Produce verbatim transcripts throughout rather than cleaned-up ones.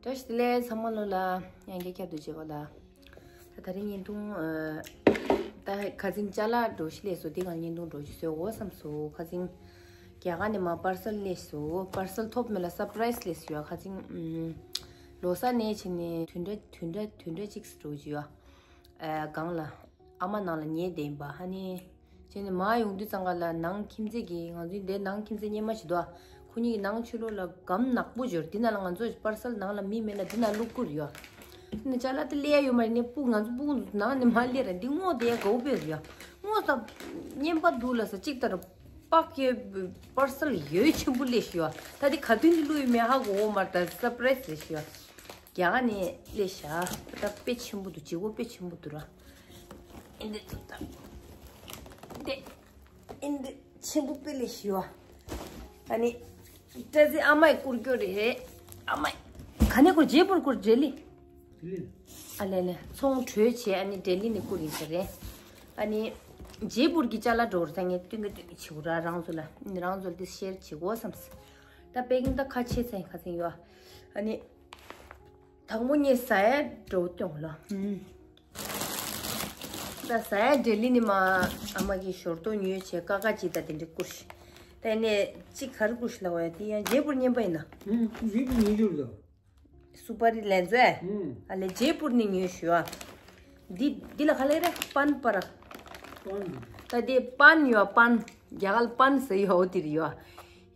བཀྲ་ཤིས་བདེ་ལེགས་ཚང་མ་ལོ་ལ། ཡང་བསྐྱར་ཁྱབ་ཏུ་མཇལ་བ་ལ། ད་ད་རིང་བརྙན་ཐུང་། ད་ཁ་སང་ཅ་ལག་འགྲོ་ཤི་ལས་སོ་འདི་གང་བརྙན་ཐུང་འགྲོ་ཤི་བཟོས་འོ་བསམ་སོ་ཁ་སང་། རྒྱ་གར་ནས་མ་པར་སལ་ལས་སོ་པར་སལ་ཐོབ་མེད་ལ་སར་པ་རའི་སི་ལས་སོ་ཡ་ཁ་སང་། ལོ་གསར་ནས་བྱས་ནས་བདུན་ཕྲག་བདུན་ཕྲག་བདུན་ཕྲག་གཅིག་འགྲོ་ཅི་ཡ། གང་ལ། ཨ་མ་ནང་ལ་ཉལ་བསྡད་ཡིན་པ་ཧ་ནི། བྱས་ནས་མ་ཡོང་དུས་ཙང་ཀ་ལ་ནང་ཁྱིམ་མཚེས་ཀྱི་ང་ཚོའི་འདའི་ནང་ཁྱིམ་མཚེས་སྙེ་མ་ཞིག་འདུག་ཁོ་གཉིས་ཀྱི་ནང་ཆུ་ལོག་ལ་སྒམ་ནག་པོ་འབྱོར་འདི་ནང་ལ་ང་ཚོ་པར་སལ་ནང་ལ་མི་མེད་ལ་འདི་ནང་བླུག་བསྐུར་ཡོད། ནི་ཅ་ལག་དེ་ལས་ཡ་ཡོད་མ་རེད་ནི་སྤུ་ང་ཚོ་སྤུ་གུ་ནང་ནས་མ་ལས་ར་འདི་སྔོ་དེ་ཡ་དགའ་བོ་དཔེ་རེད་ཡ། སྔོ་ས་སྙེམ་པ་འདུག་ལ་ས་གཅིག་ལྟར་པགས་ཀྱི་པར་སལ་ཡོད་ཆེན་པོ་ལས་ཤི་ཡ། ད་དེ་ག་དུས་ནས་བླུག་ཡོད་མེད་ཧ་གོ་འོ་མར་ད་སར་པ་རའི་སི་ལས་ཤི་ཡ། རྒྱ་གར་ནས་སླེབས་ཤག་ད་དཔེ་ཆེན་པོ་འདུག་ལྗིད་ཁོག་དཔེ་ཆེན་པོ་འདུག་ར། ཨིན་དི་འདུག་ད། དེ། ཨིན་དི་ཆེན་པོ་དཔེ་སླེབས་ཤག་ཡོ། ཨ་ནི། སྐྲ་རྩེ་ཨ་མས་བསྐུར་རྒྱུ་རེད། ཨ་མས། ག་ནས་བསྐུར་རྗེ་པུར་བསྐུར་འབྲེ་ལི། ཨ་ལེ་ལེ་ཚོང་གྲོས་བྱས་ཨ་ནི་འབྲེ་ལི་ནས་བསྐུར་ཡིན་ས་རེད། ཨ་ནི། རྗེ་པུར་གྱི་ཅ་ལག་འགྲོ་རེད་ད་ངས་སྟོན་གི་སྟོན་གི་བྱེད་དགོས་ར་རང་ཚོ་ལ་རང་ཚོ་ལ་དེ་ཤེར་བྱེད་དགོས་བསམ་སོང་། ད་པེ་ཀིང་ད་ཁ་ཕྱེ་ཚར་ཡིན་ཁ་ཚན་ཡོ། ཨ་ནི། དང་པོ་ངས་ཟ་ཡ་འགྲོ་སྟོན་ལ། ད་ཟ་ཡ་འབྲེ་ལི་ནི་མ་ཨ་མ་གི་ཞོར་ཏོ་ཉོས་བྱས་ཀ་ཀ་ཅི་ད་དེ་འདྲ་བསྐུར་ཤི། ད་ནས་གཅིག་ག་རེ་བསྐུར་ཤི་ལ་བ་ཡ་དེ་ཡང་རྗེ་པུར་རྔན་པ་ཡིན་ན། རྗེ་པུར་ཉིས་འགྱུར་ལ། སུ་པ་རི་ལན་ཚོ་ཨེ། ཨ་ལེ་རྗེ་པུར་ནི་ཉོས་ཤི་བ། འདི་འདི་ལ་ག་ལེ་རེད་པན་པ་ར། ད་དེ་པན་ཡོད་པན་རྒྱ་གར་པན་ཟེར་ཡོད་འོ་དེ་རེད་ཡོད།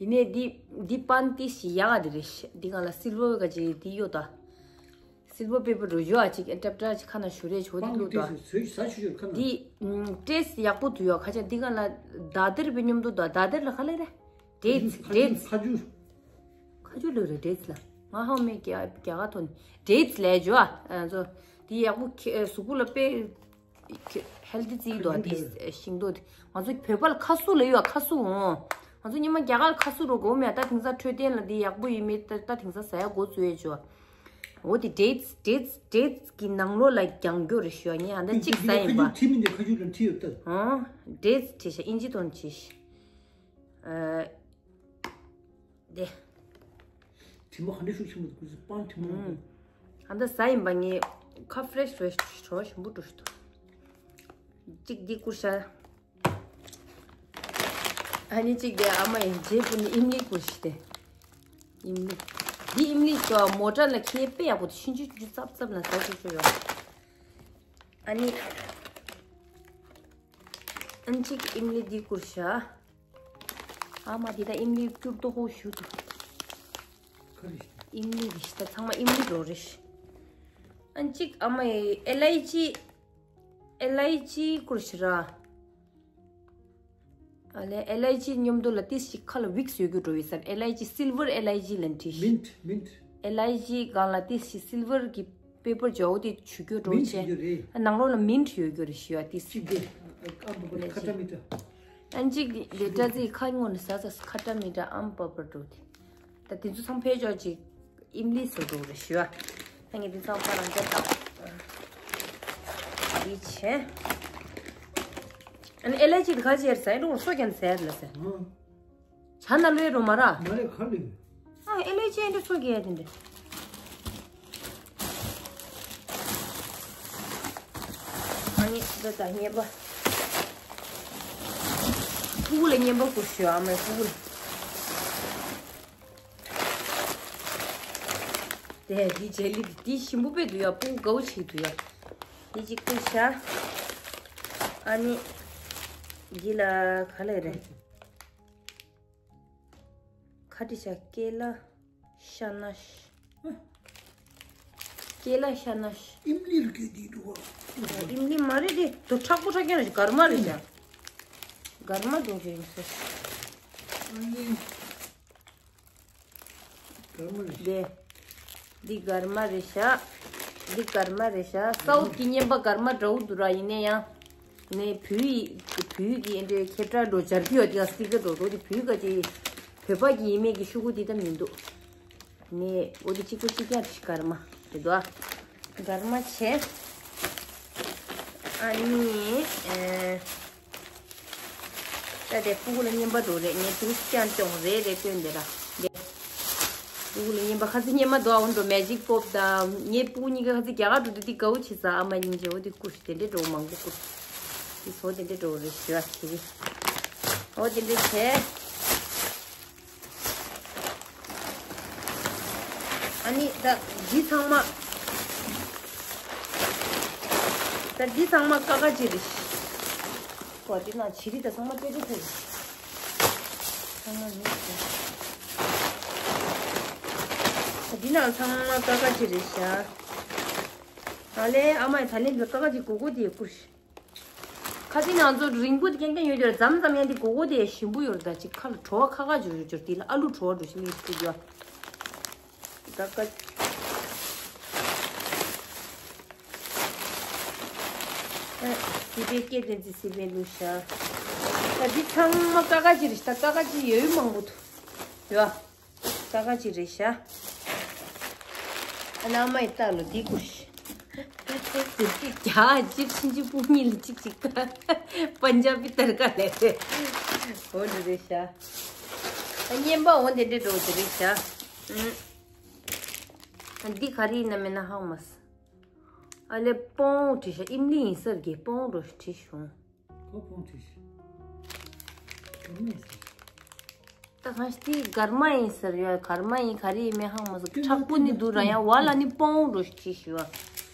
ཡིན་ནས་འདི་འདི་པན་ཏི་ཤི་ཡག་ག་དེ་རེད་ཤི་འདི་གང་ལ་སིལ་བར་ག་ཅིག་འདི་ཡོད་ད། སིལ་བར་པེ་པར་རུ་ཡོད་ཨ་ཅིག་ཨེ་ཏྲབ་ཏྲ་ཅིག་ཁ་ན་ཞུ་རེ་ཆོ་འདི་པན་ལུག་ད། ཏི་ཤི་ཟོས་ཟ་ཆུ་ཡོད་ཁ་ན། འདི་ཏྲེས་ཡག་པོ་དུ་ཡོད་ཁ་ཆ་འདི་གང་ལ་ད་དེར་པེ་སྙོམ་དུ་ད་ད་དེར་ལ་ག་ལེ་རེད། ཌེ་ཊི་སི་ཌེ་ཊི་སི། ཁ་ཆུ། ཁ་ཆུ་ལོས་རེད་ཌེ་ཊི་སི་ལ། ང་ཧ་མེ་རྒྱ་རྒྱ་གར་ཐོན་ཌེ་ཊི་སི་ལས་འཇོ་ཨ་ཚོ། འདི་ཡག་པོ་ཁེ་གཟུགས་པོ་ལ་དཔེ་ཧེལ་ཐི་བརྩིས་འདུག་འདི་ཤིང་ཏོག་འདི་ང་ཚོ་བོད་པ་ལ་ཁ་ཟུག་ལ་ཡོད་ཁ་ཟུག་འོང་། ང་ཚོ་ཉི་མ་རྒྱ་གར་ལ་ཁ་ཟུག་རོ་གོ་མེད་ད་དེང་སང་འཕྲོད་བསྟེན་ལ་འདི་ཡག་པོ་ཡོད་མེད་ད་ད་དེང་སང་ཟ་ཡ་འགོ་བཙུགས་ཡོད་འཇོ། འོ་དེ་ཌེ་ཊི་སི་ཌེ་ཊི་སི་ཌེ་ཊི་སི་གི་ནང་ལོགས་ལ་རྒྱང་སྐྱོར་རེ་ཞུ་བ་ཉིན་ཨ་འདྲ་གཅིག་ཟ་ཡིན་པ། ཁ་ཆུ་ཁྲི་མི་འདི་ཁ་ཆུ་ལ་ཁྲི་ཡོད་ལྟར། ཨང་། ཌེ་ཊི་སི་ཁྲི་ཤ་ཨིན་ཇི་ཐོན་ཁྲི་ཤ། ཨ། དེ། དྲི་མ་ག་འདྲ་ཤུགས་ཆེན་པོ་འདུག་ཟེར་པང་དྲི་མ་འདུག་ཨ་འདྲ་ཟ་ཡིན་པ་ངས་ཁ་ཕི་རེ་ཤི་རེ་ཤི་བྲོ་བ་ཞིམ་པོ་འགྲོ་ཤི་འདུག་གཅིག་འདི་བསྐུར་ཤ། ཨ་ནི་གཅིག་དེ་ཨ་མ་ཡིན་རྗེས་པུ་ནི་ཨིམ་ལི་བསྐུར་ཤི་དེ། ཨིམ་ལི། འདི་ཨིམ་ལི་ཤོ་མོ་ཊ་ལ་ཁྱེད་དཔེ་ཡག་པོ་དེ་ཤིན་ཅུ་ཅུ་ཙབ་ཙབ་ལ་ཟ་ཤུ་ཤུ་ཡོད། ཨ་ནི། ཨན་གཅིག་ཨིམ་ལི་འདི་བསྐུར་ཤ། ཨ་མ་འདི་ད་ཨིམ་ལི་སྐྱུར་ཏོ་ཧོ་ཤུ་དུ། ཁ་རེ་ཤི། ཨིམ་ལི་རེ་ཤི་ད་ཚང་མ་ཨིམ་ལི་འགྲོ་རེ་ཤི། ཨན་གཅིག་ཨ་མ་ཡི་ཨེ་ལ་ཡི་ཅི། ཨེ་ལ་ཡི་ཅི་བསྐུར་ཤི་ར། ཨ་ལེ་ཨེ་ལ་ཡི་ཅི་སྙོམ་དུ་ལ་ཏིས་ཤི་ཁ་ལ་ཝིག་སི་ཡོད་རྒྱུ་འགྲོ་ཡི་སར་ཨེ་ལ་ཡི་ཅི་སིལ་བར་ཨེ་ལ་ཡི་ཅི་ལན་ཏིས། མིན་ཊི་མིན་ཊི། ཨེ་ལ་ཡི་ཅི་སྒང་ལ་ཏིས་ཤི་སིལ་བར་གི་པེ་པར་ཇོ་དེ་ཆུ་རྒྱུ་འགྲོ་མིན་ཊི་ཆེ། ཡོད་རེད། ནང་ལོགས་ལ་མིན་ཊི་ཡོད་རྒྱུ་རེད་ཤི་ཡ་ཏིས། གཅིག་དེ། ཨ་ཨམ་པ་པ་ཁ་ཏ་མི་ཏ། ཨན་གཅིག་དེ་ཏྲ་ཙི་ཁ་ངོ་ནས་ཟ་ཟ་ཁ་ཏ་མི་ཏ་ཨམ་པ་པ་འགྲོ་དེ། ད་དེ་ཚོ་ཚང་ཕལ་ཆེར་ཅིག་ཨིམ་ལི་བཟོ་འགྲོ་རེད་ཤི་ཡ། ད་ངས་དེ་ཚང་པ་རང་ཅག་དང་། འདི་བྱས། ཨ་ནི་ཨེ་ལ་ཡི་ཅི་དེ་ཁ་ཅིག་ཡར་ཟ་ཡ་འགྲོ་སོ་ཀྱང་ཟ་ཡ་ལ་ཟ། ཇ་ན་ལོས་རོ་མ་ར། མ་རེད་ཁ་ལི། ཨ་ཨེ་ལ་ཡི་ཅི་འདི་སོ་ཀྱང་ཡ་དེ་འདྲ། ཨ་ནི་འདི་ད་རྔན་པ། ཕྲུ་གུ་ལ་རྔན་པ་བསྐུར་ཤི་ཡ་ཨ་མའི་ཕྲུ་གུ་ལ། དེ་འདི་ཇེ་ལི་འདི་ཞིམ་པོ་དཔེ་འདུག་ཡ་སྤུ་གུ་དགའ་བོ་བྱེད་འདུག་ཡ། འདི་གཅིག་བསྐུར་ཤ། ཨ་ནི། འདི་ལ་ག་ལ་རེད། ཁ་ཏི་ཤ་ཀེ་ལ་ཤ་ན་ཤ། ཀེ་ལ་ཤ་ན་ཤ། ཨིམ་ལི་རུ་ཀེ་འདི་འདུག་བ། ཨིམ་ལི་མ་རེད་དེ་དོ་མཁྲེགས་པོ་མཁྲེགས་རྐྱང་རེད་གར་མ་རེད་ཤ། གར་མ་འདུག་ཅེས་ཡིན་ས། ཨ་ནི། གར་མ་རེད། དེ། འདི་གར་མ་རེད་ཤག་འདི་གར་མ་རེད་ཤག་སའུ་ཐི་གི་རྔན་པ་གར་མ་འདྲ་བོ་འདུག་ར་ཡིན་ན་ཡང་། ནས་བོད་ཡིག་བོད་ཡིག་གི་འདི་འདྲའི་ཁྱེད་ཀྱི་འགྲོ་སྦྱར་གྱི་ཡོད་དེ་ཡང་སི་ཊི་ཀར་འགྲོ་འགྲོ་དེ་བོད་ག་ཅི། བོད་པ་གི་ཡིན་མེད་ཀྱི་ཤོག་གུ་འདི་ལྟ་མི་འདུག་ནས་འོ་དེ་གཅིག་པ་གཅིག་རྐྱང་རེད་གར་མ་རེད་དོ། གར་མ་བྱས། ཨ་ནི། ཨེ། ད་དེ་ཕྲུ་གུ་ལ་རྔན་པ་འགྲོ་རེད་ངས་དུས་ཀྱང་སྐྱོང་རེ་རེ་སྟོན་དེ་ར། དེ། ཕྲུ་གུ་ལ་རྔན་པ་ཁ་ཚིག་རྔན་མ་འདུག་ཨ། འོ་འགྲོ་མེ་ཇིག་པོབ་དང་ངའི་ཕྲུ་གུ་གཉིས་ཀ་ཁ་ཚིག་རྒྱ་གར་འགྲོ་དུས་དེ་དགའ་བོ་བྱེད་ས། ཨ་མ་སྙིང་རྗེ། འོ་དེ་ཀུ་ཤུ་དེ་འདྲས་འགྲོ་མང་པོ་ཀུ་ཤུ་དེ་ཚོ་དེ་འདྲས་འགྲོ་རེད་ཞུ་ཨ། དེ་རེད། འོ་དེ་འདྲས་བྱས། ཨ་ནི་ད་འདི་ཚང་མ། ད་འདི་ཚང་མ་ཀ་ཀ་ཅི་རེད། ཀོ་འདི་ནང་བྱི་རིལ་ད་ཚང་མ་ཀེ་ཀེ་ཐེ་རེད། ཚང་མ་མི་ཤེས། ད་འདི་ནང་ཚང་མ་ཀ་ཀ་ཅི་རེད་ཤག་ཨ་ལེ་ཨ་མ་ཡི་ད་ལེ་འདི་ཀ་ཀ་ཅི་གོ་གོ་དེ་ཀུ་ཤུ། ཁ་ཅིག་ང་ཚོ་རིང་པོ་དེ་རྐྱང་རྐྱང་ཡོད་དེ་འཛམ་འཛམ་ཡང་དེ་གོ་གོ་དེ་ཞིམ་པོ་ཡོད་རེད། ད་ཅིག་ཁ་ལ་བྲོ་བ་ཁ་ཁ་འཇུར་འཇུར་དེ་ལ་ཨ་ལུ་བྲོ་བ་འགྲོ་ཞིག་མི་ཞིག་ཡོད། ད་ཀ་ཨ་སི་པན་སྐད་དེ་ཚི་སི་པན་ལུ་ཤ། ད་འདི་ཚང་མ་ཀ་ཀ་ཅི་རེད་ཤག་ད་ཀ་ཀ་ཅི་ཡོད་མང་པོ་འདུག་ཡོད། ཀ་ཀ་ཅི་རེད་ཤག་ཨ་ན་མ་ཡི་ལྟ་ལོ་འདི་ཀུ་ཤུ། ཟེར་གཅིག་རྒྱ་གཅིག་ཕྱིན་ཅི་ཕུག་གཉིས་ལ་གཅིག་གཅིག་ཀ་པན་ཇ་བི་ཏར་ཀ་ལས་རེད། འོ་འདི་རེད་ཤག་ཨ་རྔན་པ་འོ་འདི་འདྲས་འགྲོ་འདི་རེད་ཤག་ཨ་འདི་ག་རེ་ཡིན་ན་མེད་ན་ཧང་མ་སི། ཨ་ལེ་པོང་བྲིས་ཤག་ཨིམ་ལི་ཡིན་ས་རེད། པོང་འགྲོ་བྲིས་བྱུང་། ཁོ་ཕོང་ཁྲིས། ཁོ་མེད་ཟེར། ད་གང་ཞིག་དེ་གར་མ་ཡིན་ཟེར་ཡོད། གར་མ་ཡིན་ག་རེ་ཡིན་མེད་ཧང་མ་སོང་། མཁྲེགས་པོ་ནི་འདུག་ར། ཡང་བ་ལ་ནི་པོང་འགྲོ་ཞིག་བྲིས་ཞུ་བ།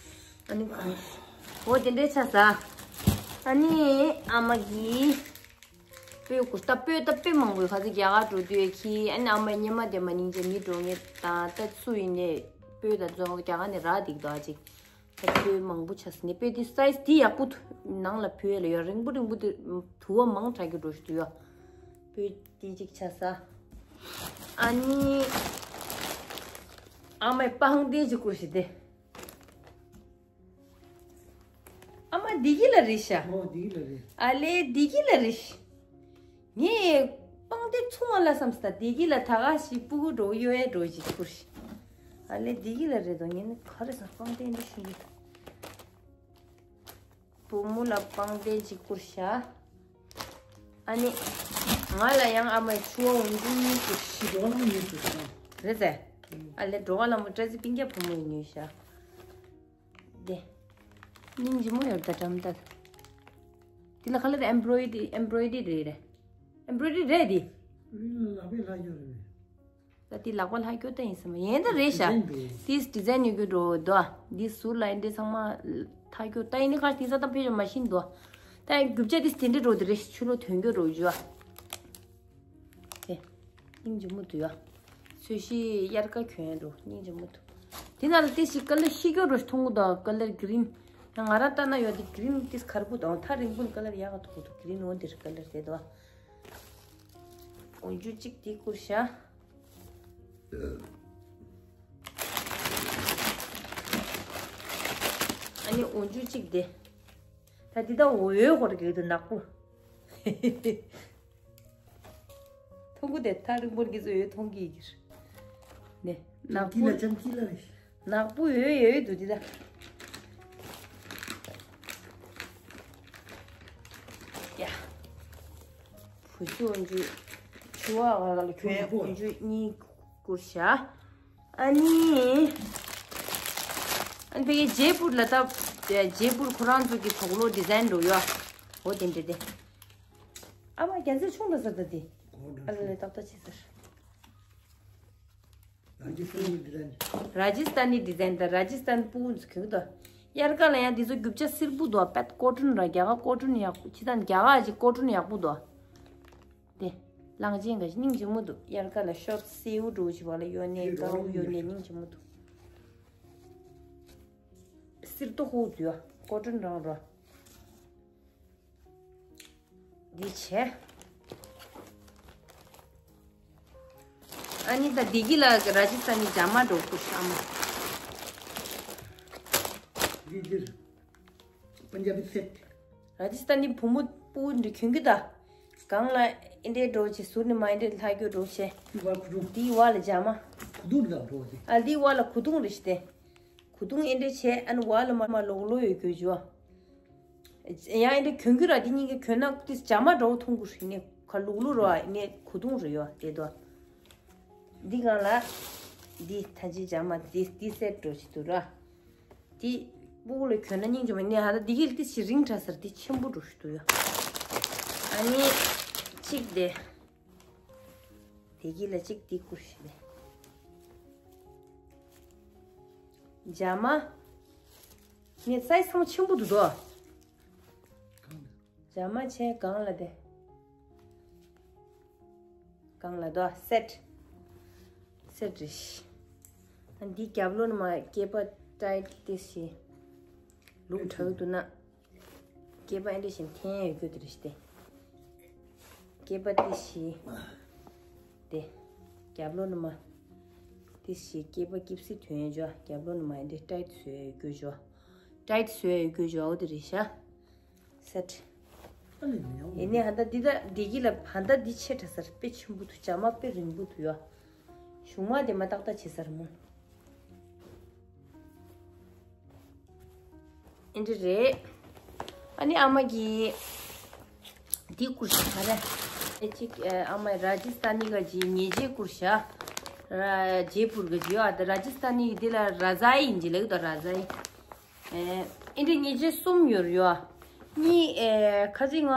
ཨ་ནི་གང་ཞིག་འོ་དེ་འདྲའི་ཆ་ས། ཨ་ནི་ཨ་མ་གིས་སྤོས་ཀུ་ད་སྤོས་ད་དཔེ་མང་པོ་ཡོད། ཁ་ཚིག་རྒྱ་གར་འགྲོ་དུས་ཁྱི་ཨ་ནི་ཨ་མ་སྙེ་མ་དེ་མ་སྙིང་རྗེ་མི་འགྲོ་ངེས་དང་ད་སུ་ཡིན་ནས་སྤོས་ད་རྫོང་རྒྱ་གར་ནས་རག་འདུག་ད་ཅིག་ད་ལྟོས་མང་པོ་ཆགས་ཟིན་ནས་དཔེ་དེ་སའི་ཛི་དེ་ཡག་པོ་ཐུ་ནང་ལ་ཕུལ་ཡ་ལ་ཡོད། རིང་པོ་རིང་པོ་དེ་དུ་བ་མང་དྲགས་ཀྱི་འགྲོ་ཞུ་དུ་ཡོད། དཔེ་དེ་གཅིག་ཆགས་ས། ཨ་ནི་ཨ་མའི་པང་གདན་གཅིག་བསྐུར་ཞིག་དེ། ཨ་མ་བདེ་སྐྱིད་ལ་རེད་ཤག་ཨོ་བདེ་སྐྱིད་ལ་རེད། ཨ་ལེ་བདེ་སྐྱིད་ལ་རེད་ཤག་ངས་པང་གདན་ཚུང་བ་ལ་བསམ་སྟ་བདེ་སྐྱིད་ལ་ད་ག་ཞིག་སྤུ་གུ་འགྲོ་གཡོ་ཡས་འགྲོ་ཞིག་བསྐུར་ཞིག་ཨ་ལེ་བདེ་སྐྱིད་ལ་རེད་དོ། ངས་ནི་ག་རེ་ཟ་པང་གདན་འདི་ཤི་གི་བུ་མོ་ལ་པང་གདན་ཅིག་བསྐུར་ཤག་ཨ་ནི་ང་ལ་ཡང་ཨ་མའི་ཆུ་བ་འོན་ཀུན་བསྐུར་ཞིག་འགྲོ་ལ་ཉོས་ཤིག་རེད་ཟེ། ཨ་ལེ་འགྲོ་བ་ལ་མོ་བཀྲ་ཤིས་སྤུན་ཀྱག་བུ་མོ་ཡིས་ཉོས་ཤག་དེ། སྙིང་རྗེ་མོ་ཡོད་ད་འགྲམ་ད། དེ་ལ་ཁ་ལར་ཨེམ་བྷོ་རོ་ཌི་ཨེམ་བྷོ་རོ་ཌི་རེད་རེད། ཨེམ་བྷོ་རོ་ཌི་རེད་དེ། ལག་པས་ལྷག་ཡོད་རེད། ད་དེ་ལག་པ་ལྷག་རྒྱུ་ད་ཡིན་ས་མ་ཡིན་ད་རེད་ཤག་དེ་ཌི་ཛའིན་ཡོད་རྒྱུ་འགྲོ་འདུག་ཨ། འདི་ཟུར་ལ་ཨེ་འདྲས་ཚང་མ་ལྷག་རྒྱུ་ད་ཡིན་ནི་ཁ་དེ་ས་ད་ཕེ་ཞོ་མ་ཤིན་འདུག་ཨ། ད་རྒྱུ་ཆ་དེ་དེ་འདྲས་འགྲོ་དེ་རེད། ཆུ་ལོ་ཐོན་རྒྱུ་འགྲོ་རྒྱུ་ཨ། དེ། སྙིང་རྗེ་མོ་འདུག་ཡ། ཚོས་གཞི་དབྱར་ཁ་གྱོན་འགྲོ་སྙིང་རྗེ་མོ་འདུག་དེ་ནང་ལ་ཏི་ཞིག་ཀ་ལར་ཤི་སྐྱོ་རོ་མཐོང་གི་འདུག་ཀ་ལར་གི་རིན། ཡང་ང་རང་ལྟ་ན་ཡོད་དེ་གི་རིན་ཏིས་ཁར་པོ་དང་ཐག་རིང་པོ་ནི་ཀ་ལར་ཡག་ག་མཐོང་གི་འདུག་གི་རིན་འོན་དེ་རི་ཀ་ལར་དེ་འདུག་འོན་ཇུ་གཅིག་དེ་བསྐུར་ཤག་ཨ་ནི་འོན་ཇུ་གཅིག་དེ། ད་འདི་ད་འོ་ཡོད་ཧོར་གི་དུ་ནག་པོ། མཐོང་གི་དེ་ཐག་རིང་པོར་གི་ཚོ་ཡོད་མཐོང་གི་ཡིག་ནས་ནག་པོ། ལ་ཅམ་ཀི་ལ་རེད། ནག་པོ་ཡོད་ཡོད་དུ་འདི་ད། ཡ། བུ་ཚོ་འཇུ། ཆུ་བ་ག་ལ་གྱོན་འཇུ་གཉིས་བསྐུར་ཤག་ཨ་ནི། ཨ་ནི་ཕ་གི་ཇེ་པུར་ལ་ད་ཇེ་པུར་ཁོ་རང་ཚོ་གི་དོག་ལོ་ཌི་ཛའིན་འགྲོ་ཡོད། འོ་དེ་འདྲ་དེ། ཨ་མ་རྒྱ་མཚོ་ཆུང་ལ་ཟེར་ད་དེ། ཨ་ལ་ལ་ཏག་ཏག་ཅི་ཟེར། ར་ཇི་སྟན་ནི་ཌི་ཛའིན། ར་ཇི་སྟན་ནི་ཌི་ཛའིན་དང་ར་ཇི་སྟན་སྤུ་གུ་ཚོ་གྱོན་གི་འདུག་དབྱར་ཁ་ལ་ཡང་འདི་ཚོ་རྒྱུ་ཆ་སིལ་པོ་འདུག་པད་ཀོ་ཊོན་ར་རྒྱ་གར་ཀོ་ཊོན་ཡག་པོ་ཅི་དང་རྒྱ་གར་ཅིག་ཀོ་ཊོན་ཡག་པོ་འདུག་དེ། གླང་ཆེན་ག་སྙིང་རྗེ་མོ་འདུག་དབྱར་ཁ་ལ་ཤོར་སེའུ་འགྲོ་བྱི་བ་ལ་ཡོད་ནས་དཀར་བོ་ཡོད་ནས་སྙིང་རྗེ་མོ་འདུག་སིལ་ཏོ་ཧུ་འདུག་ཡ་ཀོ་ཊོན་རང་ར། འདི་བྱས། ཨ་ནི་ད་འདི་གི་ལ་ར་ཇི་སྟན་ནི་ཇ་མ་འགྲོ་ཀུ་ཤ་མ། འདི་འདིར་པན་ཇ་བི་སེ་ཊི། ར་ཇི་སྟན་ནི་བུ་མོ་སྤུ་གུ་འདི་གྱོན་གི་ད། གང་ལ་ཨེ་འདྲའི་འགྲོ་བྱེད་ཟུར་ནི་མ་ཨེ་འདྲའི་ལྷག་རྒྱུ་འགྲོ་བྱེད། འདི་བ་ལ་ཇ་མ། ཁུ་དུང་ལ་འགྲོ་བྱེད། ཨ་འདི་བ་ལ་ཁུ་དུང་རེ་ཤི་སྟེ། གུ་དུང་ཨེ་འདྲ་བྱས་ཨ་ནི་བ་ལ་མ་མ་ལོག་ལོ་ཡོད་གྱོད་ཇུ། ཡང་ཨེ་འདྲ་གྱོན་གྱི་ར་དེ་གཉིས་ཀ་གྱོན་ན་ཏིས་ཇ་མ་འདྲ་བོ་མཐོང་གི་རེད་ནས་ག་ལུག་ལུག་ར་ནས་གུ་དུང་རེད་ཡོད་དེ་དོ། འདི་གང་ལ། འདི་ད་ཅི་ཇ་མ་འདི་འདི་སེ་འགྲོ་ཞིག་འདུག་ར། འདི་སྤུ་གུ་ལ་གྱོན་ན་སྙིང་རྗེ་མོ་ནི་ཧ་ད་འདི་གིལ་ཏི་ཞིག་རིང་དྲགས་ཟེར་འདི་ཆེན་པོ་འགྲོ་ཞིག་འདུག་ཡ། ཨ་ནི་གཅིག་དེ། དེ་གི་ལ་གཅིག་དེ་བསྐུར་ཞིག་ལས། ཇ་མ། ངས་སའི་ཟི་ཚང་མ་ཆེན་པོ་འདུག་དོ། ཇ་མ་ཆེ་གང་ལ་དེ། གང་ལ་དོ་སེ་ཊི། སེ་ཊི་རེད་ཤི། ཨ་འདི་རྒྱབ་ལོགས་ནས་མ་སྐེད་པ་ཊའིཊ་དེ་ཞིག་ལུག་དྲག་འདུག་ན། སྐེད་པ་ཨེ་འདྲ་བཞིན་འཐེན་ཡོད་རྒྱུ་དེ་རེད་ཤི་སྟེ། སྐེད་པ་ཏི་ཤི། དེ། རྒྱབ་ལོགས་ནས་མ། ཏི་ཤི་སྐེད་པ་སྐྱིབས་སི་ཐོན་ཡོད་ཅོ། རྒྱབ་ལོགས་ནས་མ་ཨེ་འདྲ་ཊའིཊ་བཟོས་ཡོད་རྒྱུ་ཅོ། ཊའིཊ་བཟོས་ཡོད་རྒྱུ་ཅོ་འོ་དེ་རེད་ཤ། སེ་ཊི། ཨ་ལས་མི་ཡོང་། ཡིན་ནའི་ཧ་ད་འདི་ད་འདི་གི་ལ་ཧ་ད་འདི་ཆེ་དྲགས་ཟེར་དཔེ་ཆེན་པོ་འདུག་ཇ་མ་དཔེ་རིང་པོ་འདུག་ཡོ། གཞུག་མ་དེ་མ་ཏག་ཏག་བྱེད་ཟེར་མོ། ཨེ་འདྲ་རེད། ཨ་ནི་ཨ་མ་གིས་འདི་བསྐུར་ཤག་ག་རེ། ཨེ་ཅིག་ཨ་མ་ར་ཇི་སྟ་ནི་ག་ཇི་ཉེས་ཅན་བསྐུར་ཤག་ར་ཇེ་པུར་ག་ཇི་ཡོ་ཨ་ད་ར་ཇི་སྟ་ནི་གི་འདི་ལ་ར་ཛའི་ཡིན་ཇི་ལེགས་དོ་ར་ཛའི། ཨེ་ཨེ་འདྲ་ཉེས་ཅན་གསུམ་ཡོད་རེད་ཡོ། གཉིས་ཨེ་ཁ་ཚིག་ང་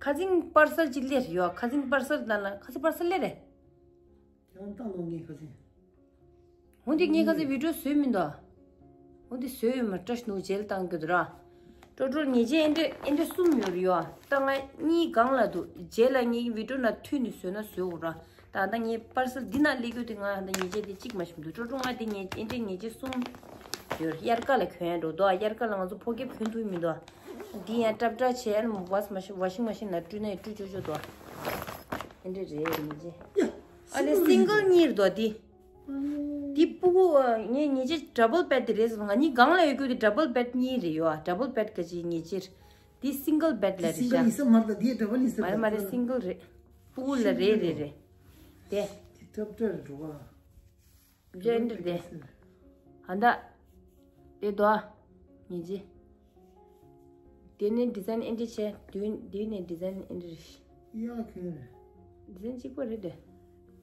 ཁ་ཚིག་པར་སལ་ཅིག་སླེབས་རེད་ཡོ། ཁ་ཚིག་པར་སལ་ནང་ལ་ཁ་ཚིག་པར་སལ་སླེབས་རེད། ཡང་བཏང་ལོ་ངས་ཁ་ཚིག་འོ་འདི་ངས་ཁ་ཚིག་བི་ཌིའོ་བཟོས་མི་འདུག་འོ་འདི་བཟོས་ཡོད་མ་བཀྲ་ཤིས་ནུ་ཇེལ་བཏང་གི་འདུག་ར། ཀྲོ་ཀྲོ་ཉེས་ཅན་ཨེ་འདྲ་ཨེ་འདྲ་གསུམ་ཡོད་རེད་ཡོ། ད་ང་གཉིས་སྒང་ལ་འདུག་ཇེལ་ལ་ངས་བི་ཌིའོ་ནང་མཐུད་ནས་བཟོས་ན་བཟོས་འོ་ར། ད་ད་ངས་པར་སལ་འདི་ན་སླེབས་རྒྱུ་དེ་ང་ད་ཉེས་ཅན་དེ་གཅིག་མ་ཤེས་མི་འདུག་ཀྲོ་ཀྲོ་ང་དེ་ཉེས་ཨེ་འདྲ་ཉེས་ཅན་གསུམ་ཡོད་རེད། དབྱར་ཁ་ལ་གྱོན་ཡ་འགྲོ་འདུག་དབྱར་ཁ་ལ་ང་ཚོ་ཕོ་སྐྱེས་གྱོན་ཐུབ་མི་འདུག་འདི་ཡང་སྲབ་སྲབ་བྱས་ཨ་ནི་ཝ་ཤིང་མ་ཤིན་ཝ་ཤིང་མ་ཤིན་ལ་བཀྲུས་ན་ཡང་བཀྲུས་ཆོག་ཆོག་འདུག་ཨེ་འདྲ་རེད་ཉེས་ཅན། ཨ་ལེ་སིང་གལ་གཉིས་རེད་འདུག་འདི། འདི་སྤུ་གུ་ངས་ཉེས་ཅན་ཌབ་བལ་བེད་དེ་རེད་ཟེར། ང་གཉིས་སྒང་ལ་ཡོད་རྒྱུ་དེ་ཌབ་བལ་བེད་གཉིས་རེད་ཡོ། ཌབ་བལ་བེད་ག་ཅིག་ཉེས་ཅན། འདི་སིང་གལ་བེད་ལ་རེད་སིང་གལ་ཤག་ཡིན་ས་མ་རེད་ད། འདི་ཌབ་བལ་ཡིན་ས་མ་རེད་མ་རེད་སིང་གལ་རེད། སྤུ་གུ་ལ་རེད་རེད་རེད། དེ། འདི་སྲབ་སྲབ་རེད་འགྲོ་བ། ཇེན་ཌར་དེ། ཧ་ད། དེ་དོ། ཉེས་ཅན། དེ་ནས་ཌི་ཛའིན་ཨེ་འདྲ་བྱས། དུས་དེ་ནས་ཌི་ཛའིན་ཨེ་འདྲ་རེད། ཡག་གི་རེད། ཌི་ཛའིན་གཅིག་པ་རེད་དེ།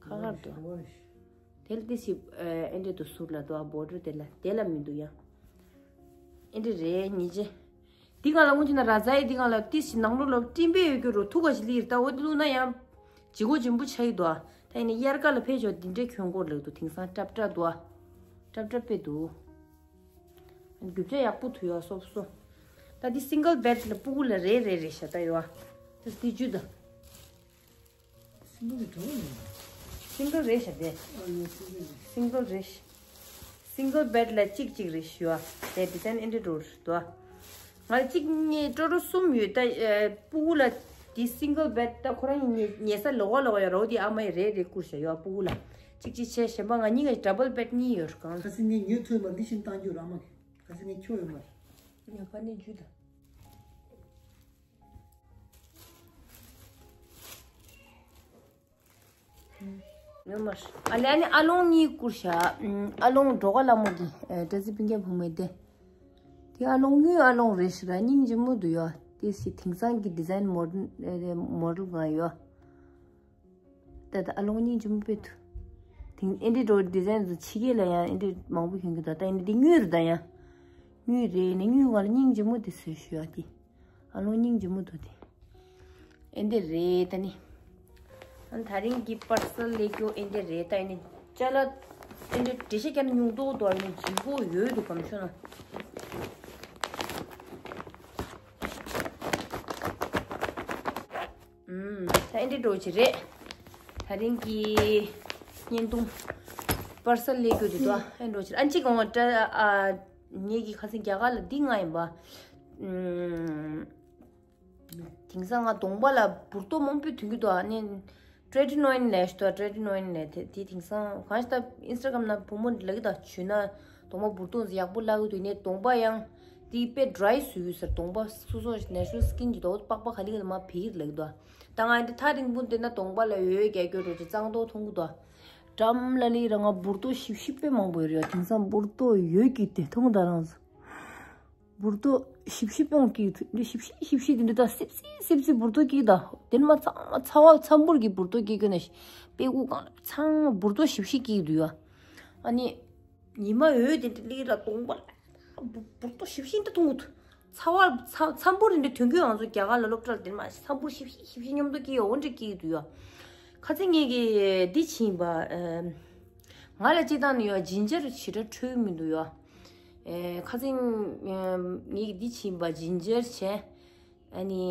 ཁ་ཁར་དོ། ཞོ་བ་རེད། དེ་ལ་དེ་ཞིབ་ཨེ་འདྲ་དུ་ཟུར་ལ་དོ་བོར་ཌར་དེ་ལ་དེ་ལ་མི་འདུག་ཡ། ཨེ་འདྲ་རེད་ཉེས་ཅན། འདི་སྒང་ལ་སྔོན་ཆད་ན་ར་ཛའི་འདི་སྒང་ལ་ཏི་ཞིག་ནང་ལོགས་ལ་སྤྲིན་པའི་ཡོད་རྒྱུ་རུ་ཐུག་ག་ཞིག་ལིར་ད་འོ་འདི་བླུགས་ན་ཡང་ལྗིད་ཁོག་ལྗིད་པོ་ཆགས་ཀྱི་འདུག་ད་ཡིན་ནའི་དབྱར་ཁ་ལ་ཕེབས་ཆོག་འདི་འདྲའི་གྱོན་གོ་ལགས་འདུག་དེང་སང་སྲབ་སྲབ་འདུག་སྲབ་སྲབ་དཔེ་འདུག་རྒྱུ་ཆ་ཡག་པོ་ཐུག་ཡོད་སོབ་སོ། ད་འདི་སིང་གལ་བེད་ལ་སྤུ་གུ་ལ་རེ་རེ་རེ་བཞག་ད་ཡོད་ད་སི་ཇུ་ད། སིང་གལ་དེ་གྲོགས་ཡིན། སིང་གལ་རེད་ཤག་དེ། ཨ་ཡོ་སིང་གལ་རེད། སིང་གལ་རེད་ཤག་སིང་གལ་བེད་ལ་གཅིག་གཅིག་རེད་ཤག་ཡོ། དེ་ཌི་ཛའིན་ཨེ་འདྲ་འགྲོ་རེད་དོ། ང་གཅིག་གཉིས་ཀྲོ་ཀྲོ་གསུམ་ཡོད་ད། ཨ་སྤུ་གུ་ལ་དེ་སིང་གལ་བེད་ད་ཁོ་རང་གཉིས་ཉལ་ས་ལོགས་ཀ་ལོགས་ཀ་ཡོད་རེད་འོ་དེ་ཨ་མ་ཡིས་རེ་རེ་བསྐུར་ཤག་ཡོ་སྤུ་གུ་ལ། གཅིག་གཅིག་བྱས་གཞན་པ་ང་གཉིས་ཀ་ཌབ་བལ་བེད་གཉིས་ཡོད་རེད་གང་། ཁ་སང་ངས་ཉོས་ཐུབ་མ་འདི་བཞིན་བཏང་རྒྱུ་ར་མ་གི། ཁ་སང་ངས་ཁྱོད་ཡོད་མ་རེད། ཉོ་ཁ་ནས་རྒྱུ་ད། ཡོད་མ་རེད། ཨ་ལེ་ཨ་ནི་ཨ་ལོང་གཉིས་བསྐུར་ཤག་ཨ་ལོང་སྒྲོ་ག་ལ་མོ་གི་ཨེ་བཀྲ་ཤིས་སྤུན་ཀྱག་བུ་མོ་དེ། དེ་ཨ་ལོང་དངུལ་ཨ་ལོང་རེད་ཤག་ར་སྙིང་རྗེ་མོ་འདུག་ཡོ། དེ་སི་དེང་སང་གི་ཌི་ཛའིན་མོ་ཌལ་ཨེ་མོ་ཌལ་གང་ཡོ། ད་ད་ཨ་ལོང་སྙིང་རྗེ་མོ་དཔེ་འདུག་དེང་ཨེ་འདྲའི་འགྲོ་ཌི་ཛའིན་ཚོ་ཕྱི་རྒྱལ་ལ་ཡང་ཨེ་འདྲའི་མང་པོ་གྱོན་གི་འདུག་ད་ཨེ་འདྲའི་དེ་དངུལ་རེད་ད་ཡང་། དངུལ་རེད་ནི་དངུལ་ག་ལ་སྙིང་རྗེ་མོ་དེ་བཟོས་ཤག་ཡོ་དེ། ཨ་ལོ་སྙིང་རྗེ་མོ་འདུག་དེ། ཨེ་འདི་རེད་ད་ནི། ཨ་ད་རིང་གི་པར་སལ་ལས་རྒྱུ་ཨེ་འདི་རེད་ད་ཨེ་ནི། ཅ་ལག་ཨེ་འདི་འགྲེལ་བཤད་རྒྱབ་ན་ཉུང་མདོག་མདོག་ཨེ་ནི་ལྗིད་ཁོག་ཡོད་འདུག་གམ་ཆུ་ན། ཨུམ། ད་ཨེ་འདི་འགྲོ་ཅི་རེད། ད་རིང་གི་བརྙན་ཐུང་པར་སལ་ལས་རྒྱུ་དེ་དོ་ཨེ་འགྲོ་ཅི་རེད། ཨ་གཅིག་གང་བ་ད་ཨ། ངེད་ཀྱི་ཁ་སང་རྒྱ་གར་ལ་འདི་ང་ཡིན་པ། ཨུམ། དེང་སང་ང་གདོང་པ་ལ་འབུར་ཏོག་མང་པོ་ཐོན་གྱི་འདུག་ཨ་ནི་ཊྲེ་ཊི་ནོ་ཡིན་ལས་ཤོད་ཊྲེ་ཊི་ནོ་ཡིན་ལས་དེ་དེ་དེང་སང་གང་ཞིག་ད་ཨིན་སི་ཊ་གྷ་རམ་ན་བུ་མོ་ལ་གི་ད་བྱུས་ན་གདོང་པ་འབུར་ཏོག་ཡག་པོ་བརླག་གི་འདུག་ནས་གདོང་པ་ཡང་དེ་དཔེ་ཌི་རའི་བཟོས་ཡོད་ཟེར། གདོང་པ་སོ་སོ་ནེ་ཅུ་རལ་སི་ཀིན་གྱི་འདུག་པགས་པ་ག་ལེ་ག་ལེ་མ་བི་ལ་གི་འདུག་ད་ང་འདི་ཐག་རིང་པོ་འདི་ན་གདོང་པ་ལ་འོད་རྒྱག་རྒྱུ་འགྲོ་ཅི་གཙང་ཏོག་མཐོང་གི་འདུག་འགྲམ་ལ་ལི་ར་ང་འབུར་ཏོག་ཞིབ་ཞིབ་དཔེ་མང་པོ་ཡོད་རེད། དེང་སང་འབུར་ཏོག་ཡོད་ཀྱི་དེ་མཐོང་ད་རང་། འབུར་ཏོ་ཞིབ་ཞིབ་ཡོང་གི་འདུག་ཞིབ་ཞིབ་ཞིབ་ཞིབ་དེ་འདྲ་ད་སིབ་སིབ་སིབ་སིབ་འབུར་ཏོ་སྐྱེས་ད། དེ་ནས་མ་ཚང་མ་ཚ་བ་ཚ་འབུར་གྱི་འབུར་ཏོ་སྐྱེས་ཀྱི་ནས་པད་ཁུག་གང་ལ་ཚང་མ་འབུར་ཏོ་ཞིབ་ཞིབ་སྐྱེས་འདུག་ཡ། ཨ་ནི་ཉི་མ་འོད་དེ་འདྲ་སླེབས་ལ་གདོང་པ་ལ་འབུར་ཏོ་ཞིབ་ཞིབ་འདྲ་མཐོང་གི་འདུག་ཚ་བ་ཚ་ཚ་འབུར་འདྲ་ཐོན་གི་ང་ཚོ་རྒྱ་གར་ལ་སློབ་གྲྭར་དེ་མ་ཚ་འབུར་ཞིབ་ཞིབ་ཞིབ་ཞིབ་མཉམ་དུ་སྐྱེ་ཡོད་འདྲ་སྐྱེ་གི་འདུག་ཡ། ཁ་སང་ངེད་ཀྱི་འདི་ཕྱིན་པ། ང་ལ་སྤྱི་བཏང་ནས་ཡོད་ཇིན་ཇར་ཞེ་དྲག་འཕྲོད་མི་འདུག་ཡ། ཨེ་ཁ་སང་ངེད་ཀྱི་འདི་ཕྱིན་པ་ཇིན་ཇར་བྱས། ཨ་ནི་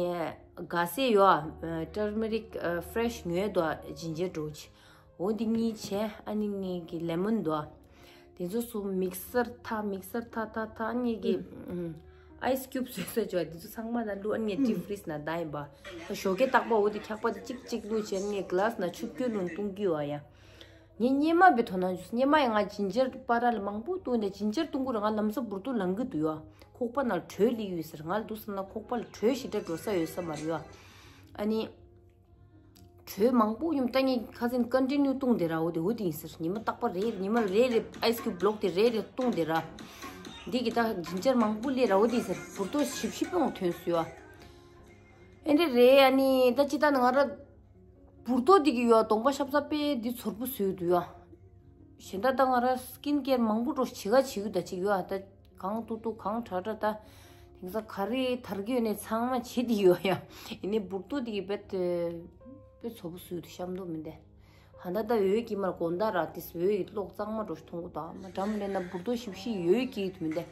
ག་སེ་ཡོད། ཏར་མེ་རིག་ཕྲེ་ཤི་ཉོས་འདུག་ཇིན་ཇར་འདྲ་བོ་ཅིག་འོ་འདི་གཉིས་བྱས། ཨ་ནི་ངེད་ཀྱི་ལེ་མོན་འདུག་དེ་ཚོ་གསུམ་མིག་སར་ཐ་མིག་སར་ཐ་ཐ་ཐ་ངེད་ཀྱི་ཨམ་ཨའི་སི་ཀིའུབ་བཟོས་བཟོས་བྱས་པ་དེ་ཚོ་ཚང་མ་ད་བླུགས། ཨ་ནི་ངས་ཌིབ་ཧུམ་ཕི་རིཛ་ནང་བཏང་ཡིན་པ། ཞོགས་ཀས་རྟག་པར་འོ་དེ་འཁྱག་པ་དེ་གཅིག་གཅིག་བླུགས་བྱས། ངས་གི་ལ་སི་ནང་ཆུ་བསྐོལ་བླུགས་བཏུང་གི་ཡོད་ཡ། ངས་སྔོན་མ་བའི་དོ་སྣང་བྱུང་། སྔོན་མ་ཡང་ང་ཇིན་ཇར་པར་ལ་མང་པོ་བཏུང་ནས་ཇིན་ཇར་བཏུང་གི་རེད། ང་ལམ་སང་འབུར་ཏོ་ལངས་གི་འདུག་ཡ། ཁོག་པ་ནང་དྲོད་སླེབས་ཡོད་ཟེར། ང་ལ་འདུག་བསམ་ན་ཁོག་པ་ལ་དྲོད་ཞེ་དྲག་འགྲོ་ས་ཡོད་ས་མ་རེད་ཡ། ཨ་ནི་དྲོད་མང་པོ་ཡོང་ད་ངས་ཁ་སང་ཀོན་ཊི་ནིའུ་བཏུང་བསྡད་ར། འོ་དེ་འོ་དེ་ཡིན་ཟེར། ཉི་མ་རྟག་པར་རེ་ཉི་མ་རེ་རེ་ཨའི་སི་ཀིའུབ་བླུགས་ཏེ་རེ་རེ་བཏུང་བསྡད་ར། འདི་གི་ད་ཇིན་ཇར་མང་པོ་སླེབས་ར། འོ་དེ་ཡིན་ཟེར། འབུར་ཏོ་ཞིབ་ཞིབ་ཡོང་ཐོན་སོང་ཡ། ཨེ་འདྲ་རེད། ཨ་ནི་ད་ཅི་ད་ང་ར་འབུར་ཏོ་འདི་གི་ཡོད་གདོང་པ་ཤབ་ཤབ་པས་འདི་ཚོར་པོ་བཟོས་འདུག་ཡ། གཞན་ད་ད་ང་ར་སི་ཀིན་ཀེར་མང་པོ་འགྲོ་བྱེད་ག་བྱེད་གི་ད་ཅིག་ཡོད། ཨ་ད་གང་ཏུ་ཏུ་གང་དྲག་དྲག་ད་དེང་སང་ག་རེ་དར་གི་ཡོད་ནས་ཚང་མ་བྱེད་དེ་ཡོད་ཡ། ཡིན་ནའི་འབུར་ཏོ་འདི་གི་རྦད་དེ་དཔེ་ཚོར་པོ་བཟོས་འདུག་ཤམ་ཏོ་མི་འདེ། ཧ་ད་ད་འོད་ཀྱི་མར་དགོང་དག་ར་དེ་འོད་ཀྱི་གློག་གཙང་མ་འགྲོ་ཞིག་མཐོང་གི་འདུག་ཨ་མ་འགྲམ་ལས་ན་འབུར་ཏོ་ཞིབ་ཞིབ་ཡོད་ཀྱི་མི་འདེ།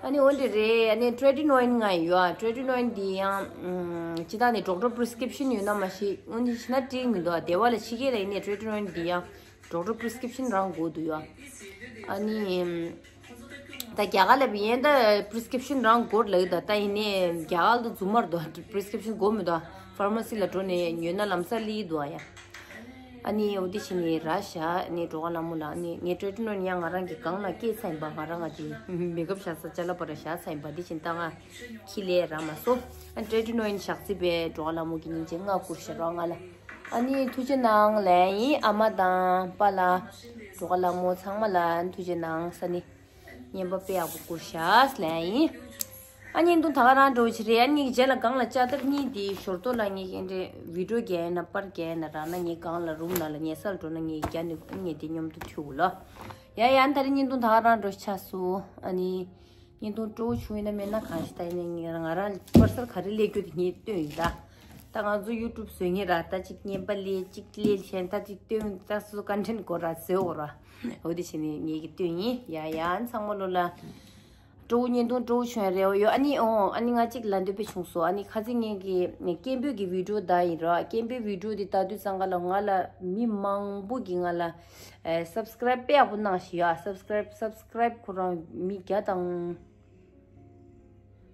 ཨ་ནི་འོན་ཏེ་རེད། ཨ་ནི་ཊི་རེ་ཊི་ནོ་ཡིན་ང་ཡོད། ཨ་ཊི་རེ་ཊི་ནོ་ཡིན་འདི་ཡང་ཨམ་ཅི་ད་ནི་ཌོག་ཊར་པི་རི་སི་ཀི་རིབ་ཤན་ཡོད་ན་མ་ཤེས། འོན་ཏེ་ཤི་ན་ཊི་རེ་ཊི་མི་འདུག་ཨ་སྡེ་བ་ལ་ཕྱི་རྒྱལ་ལ་ཡིན་ནའི་ཊི་རེ་ཊི་ནོ་ཡིན་འདི་ཡང་ཌོག་ཊར་པི་རི་སི་ཀི་རིབ་ཤན་རང་དགོས་འདུག་ཡོད། ཨ་ནི་ཨམ་ད་རྒྱ་གར་ལ་བི་ཡན་ད་པི་རི་སི་ཀི་རིབ་ཤན་རང་དགོས་ལབ་ད། ད་ཡིན་ནའི་རྒྱ་གར་ལ་རྫུན་མ་རེད་འདུག་པི་རི་སི་ཀི་རིབ་ཤན་དགོས་མི་འདུག་ཕར་མ་སི་ལ་འགྲོ་ནས་ཉོས་ན་ལམ་སང་སླེབས་འདུག་ཨ་ཡ། ཨ་ནི་འོ་དེ་བྱས་ནས་ར་བཞག་ནས་འགྲོ་ག་ལ་མོ་ལ། ཨ་ནི་ངས་ཊི་རེ་ཊི་ནོ་ཡིན་ཡང་ང་རང་གི་སྒང་ལ་སྐྱེས་ཚར་ཡིན་པ། ང་རང་ང་ཅིག་མེ་ཀབ་བཞག་ས་ཅ་ལག་པ་ར་བཞག་ཚར་ཡིན་པ། དེ་བཞིན་ད་ང་ཁྱི་ལས་ར་མ་སོ། ཨ་ཊི་རེ་ཊི་ནོ་ཡིན་ཞག་རྩི་པའི་འགྲོ་ག་ལ་མོ་གི་སྙིང་རྗེ་ང་བསྐུར་ཤ་རོགས་ང་ལ། ཨ་ནི་ཐུགས་རྗེ་གནང་ལན་ཡིན། ཨ་མ་དང་པཱ་ལགས་འགྲོ་ག་ལ་མོ་ཚང་མ་ལ་ཐུགས་རྗེ་གནང་ས་ནི། བརྙན་པ་དཔེ་ཡག་པོ་བསྐུར་ཤག་ལན་ཡིན། ཨ་བརྙན་ཐུང་ད་ག་རང་འགྲོ་ཆེ་རེད། ཨ་ངའི་རྗེས་ལ་སྒང་ལ་ལྕགས་ཐབ་གཉིས་དེ་ཞོར་ཐོག་ལ་ངས་ཨེ་འདྲས་བི་ཌིའོ་རྒྱག་ན་པར་རྒྱག་ན་རག་ན་ངའི་སྒང་ལ་རུམ་ནང་ལ་ཉལ་སར་འགྲོ་ན་ངས་རྒྱག་ནས་ངས་དེ་མཉམ་དུ་མཐུད་ལོ། ཡ་ཡ་ད་རེས་བརྙན་ཐུང་ད་ག་རང་འགྲོ་ཆགས་སོང་། ཨ་ནི་བརྙན་ཐུང་སྤྲོ་བོ་བྱུང་ཡིན་ན་མེད་ན་གང་ཞིག་ད་ཡིན་ན་ངས་ང་རང་པར་སལ་ག་རེ་ལས་རྒྱུ་དེ་ངས་སྟོན་ཡིན་ད། ད་ང་ཚོ་ཡུ་ཊུབ་བཟོ་མཁན་ར་ད་ཅིག་བརྙན་པ་ལས་ཅིག་ལས་གཞན་ད་ཅིག་སྟོན་ད་སོ་སོ་ཀོན་ཊེན་ཊི་དགོས་ར་བཟོས་འོ་ར། འོ་དེ་བྱས་ནས་ངེད་ཀྱི་སྟོན་ཡིན། ཡ་ཡ་ཚང་མ་ལོ་ལ་སྤྲོ་བོ་བརྙན་ཐུང་སྤྲོ་བོ་བྱུང་ཡ་རེད་འོ་ཡོ། ཨ་ནི་འོ་ཨ་ནི་ང་གཅིག་ལ་འདོད་པ་བྱུང་སོང་། ཨ་ནི་ཁ་སང་ངེད་ཀྱི་སྐད་འབོད་ཀྱི་བི་ཌིའོ་ད་ཡིན་ར། སྐད་འབོད་བི་ཌིའོ་དེ་ལྟ་དུས་ཙང་ཀ་ལ་ང་ལ་མི་མང་པོ་གིས་ང་ལ་སབ་སི་ཀི་རབ་དཔེ་ཡག་པོ་གནང་ཞིག་ཡ། སབ་སི་ཀི་རབ་སབ་སི་ཀི་རབ་ཁོ་རང་མི་བརྒྱ་དང་།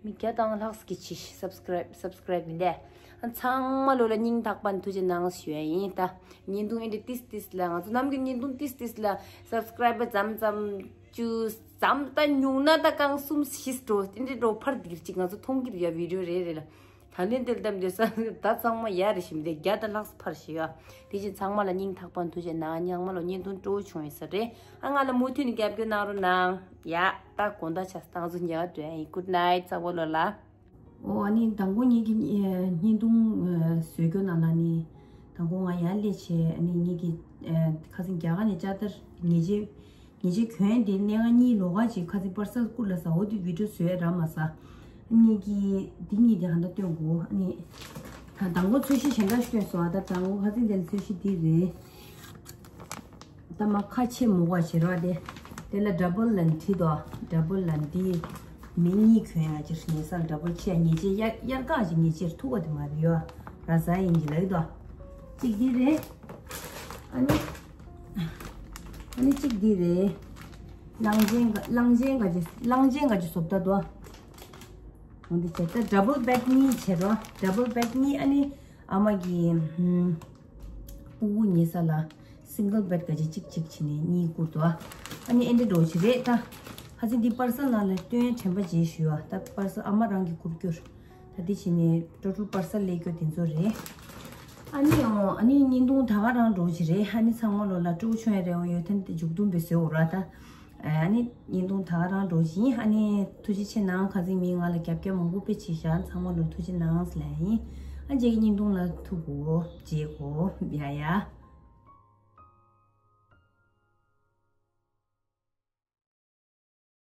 མི་བརྒྱ་དང་ལྷག་ཙམ་གྱིས་བྱས་སབ་སི་ཀི་རབ་སབ་སི་ཀི་རབ་མི་འདས། ཨ་ཚང་མ་ལོ་ལ་སྙིང་ཐག་པ་ནས་ཐུགས་རྗེ་གནང་ཞུ་ཡ་ཡིན། ད་བརྙན་ཐུང་ཨེ་འདྲ་ཏིས་ཏིས་ལ་ང་ཚོ་ནམ་རྒྱུན་བརྙན་ཐུང་ཏིས་ཏིས་ལ་སབ་སི་ཀི་རབ་པ་ཙམ་ཙམ་བཅུ་ཙམ་ད་ཉུང་ན་ད་རྐང་གསུམ་བཞི་འགྲོ་ཨེ་འདྲ་འགྲོ་ཕར་འདིར་ཅིག་ང་ཚོ་མཐོང་གི་རེད་ཡ། བི་ཌིའོ་རེ་རེ་ལ། ད་ལན་དེར་བདམས་དེ་ས་ད་ཚང་མ་ཡ་རེ་ཞིམ་དེ་བརྒྱ་དང་ལྷག་ཙམ་ཕར་ཞིག་ཡ། དེ་བཞིན་ཚང་མ་ལ་སྙིང་ཐག་པ་ཐུགས་རྗེ་གནང་། ཉག་མ་ལོ་བརྙན་ཐུང་སྤྲོ་བོ་བྱུང་ཡོད་ས་རེད། ཨ་ང་ལ་མུ་མཐུད་ནས་རྒྱབ་སྐྱོར་གནང་རོགས་གནང་ཡ། ད་དགོང་དག་ཆ་ཚང་ཚོ་ཉལ་བ་འགྲོ་ཡ་ཡིན། གུཌ་ནའིཊ་ཚ་བོ་ལོ་ལ། ཨོ་ཨ་ནི་དང་པོ་ངེད་ཀྱི་བརྙན་ཐུང་བཟོས་སྐྱོ་ནང་ལ་ནི་དང་པོ་ང་ཡར་སླེབས་བྱས་ཨ་ནི་ངེད་ཀྱི་ཁ་སང་རྒྱ་གར་ནས་ལྕགས་ཐར་ཉེ་ཆེ། ཉེ་ཆེ་གྱོན་དེ་གནས་ང་གཉིས་ལོགས་ཀ་ཅིག་ཁ་སང་པར་སལ་བསྐུར་ལ་ཟ་འོ་དེ་བི་ཌིའོ་བཟོས་ར་མ་ཟ། ངེད་ཀྱི་འདི་གཉིས་དེ་ཧ་ད་སྟོན་དགོས། ཨ་ནི་ད་དང་པོ་ཚོས་གཞི་གཞན་དག་སྟོན་སོང་། ཨ་ད་དང་པོ་ཁ་སང་དེ་ཚོས་གཞི་འདི་རེད། ད་མ་ཁ་ཕྱེ་མོ་བ་བྱེད་རོགས་དེ། དེ་ལ་ཌ་བལ་ལན་ཁྲིད་དོ། ཌ་བལ་ལན་དེ་མི་གཉིས་གྱོན་ཡ་ཅིག་ཉེ་སར་ཌ་བལ་ཕྱེ་ཉེ་ཆེ་དབྱར་དབྱར་ཁ་ཅིག་ཉེ་ཆེར་ཐུག་པ་དེ་མ་རེད་ཡོ། ར་ཟ་ཡིན་གྱི་ལགས་དོ། གཅིག་འདི་རེད། ཨ་ནི་ཨ་ནི་གཅིག་འདི་རེད། གླང་ཆེན་ག་གླང་ཆེན་ག་ཅི་གླང་ཆེན་ག་ཅི་བཟོ་ལྟ་དོ། འོ་འདི་བྱས་ད་ཌ་བལ་བེཌ་གཉིས་བྱེད་རོགས། ཌ་བལ་བེཌ་གཉིས། ཨ་ནི་ཨ་མ་གི་ཧུམ། སྤུ་གུ་ཉལ་ས་ལ་སིང་གལ་བེཌ་ག་ཅིག་གཅིག་གཅིག་བྱས་ནས་གཉིས་བསྐུར་དོ། ཨ་ནི་ཨེ་འདྲ་འགྲོ་བྱེད་རེད་ད། ཁ་སང་འདི་པར་སལ་ནང་ལ་སྟོན་དྲན་པ་བརྗེད་ཞུ་བ། ད་པར་སལ་ཨ་མ་རང་གི་བསྐུར་རྒྱུར། ད་འདི་བྱས་ནས་ཊོ་ཊལ་པར་སལ་ལས་རྒྱུ་དེ་ཚོ་རེད། ཨ་ནི་ཨོ་ཨ་ནི་བརྙན་ཐུང་ད་ག་རང་འགྲོ་བྱེད་རེད། ཨ་ནི་ཚང་མ་ལོ་ལ་སྤྲོ་བོ་བྱུང་ཡ་རེད་འོ་ཡོད་ཐན་དེ་མཇུག་བསྡོམས་པའི་བཟོས་འོ་ར་ད། ཨ་ནི་བརྙན་ཐུང་ད་ག་རང་འགྲོ་བཞིན། ཨ་ནི་ཐུགས་རྗེ་ཆེ་གནང་། ཁ་སང་མིའི་ང་ལ་རྒྱབ་སྐྱོར་མང་པོ་དཔེ་བྱས་ཤག་ཚང་མ་ལ་ཐུགས་རྗེ་གནང་ཟེར་ལབ་ཡིན། ཨ་རྗེས་ཀྱི་བརྙན་ཐུང་ལ་ཐུག་གོ། མཇལ་གོ། ཡ་ཡ།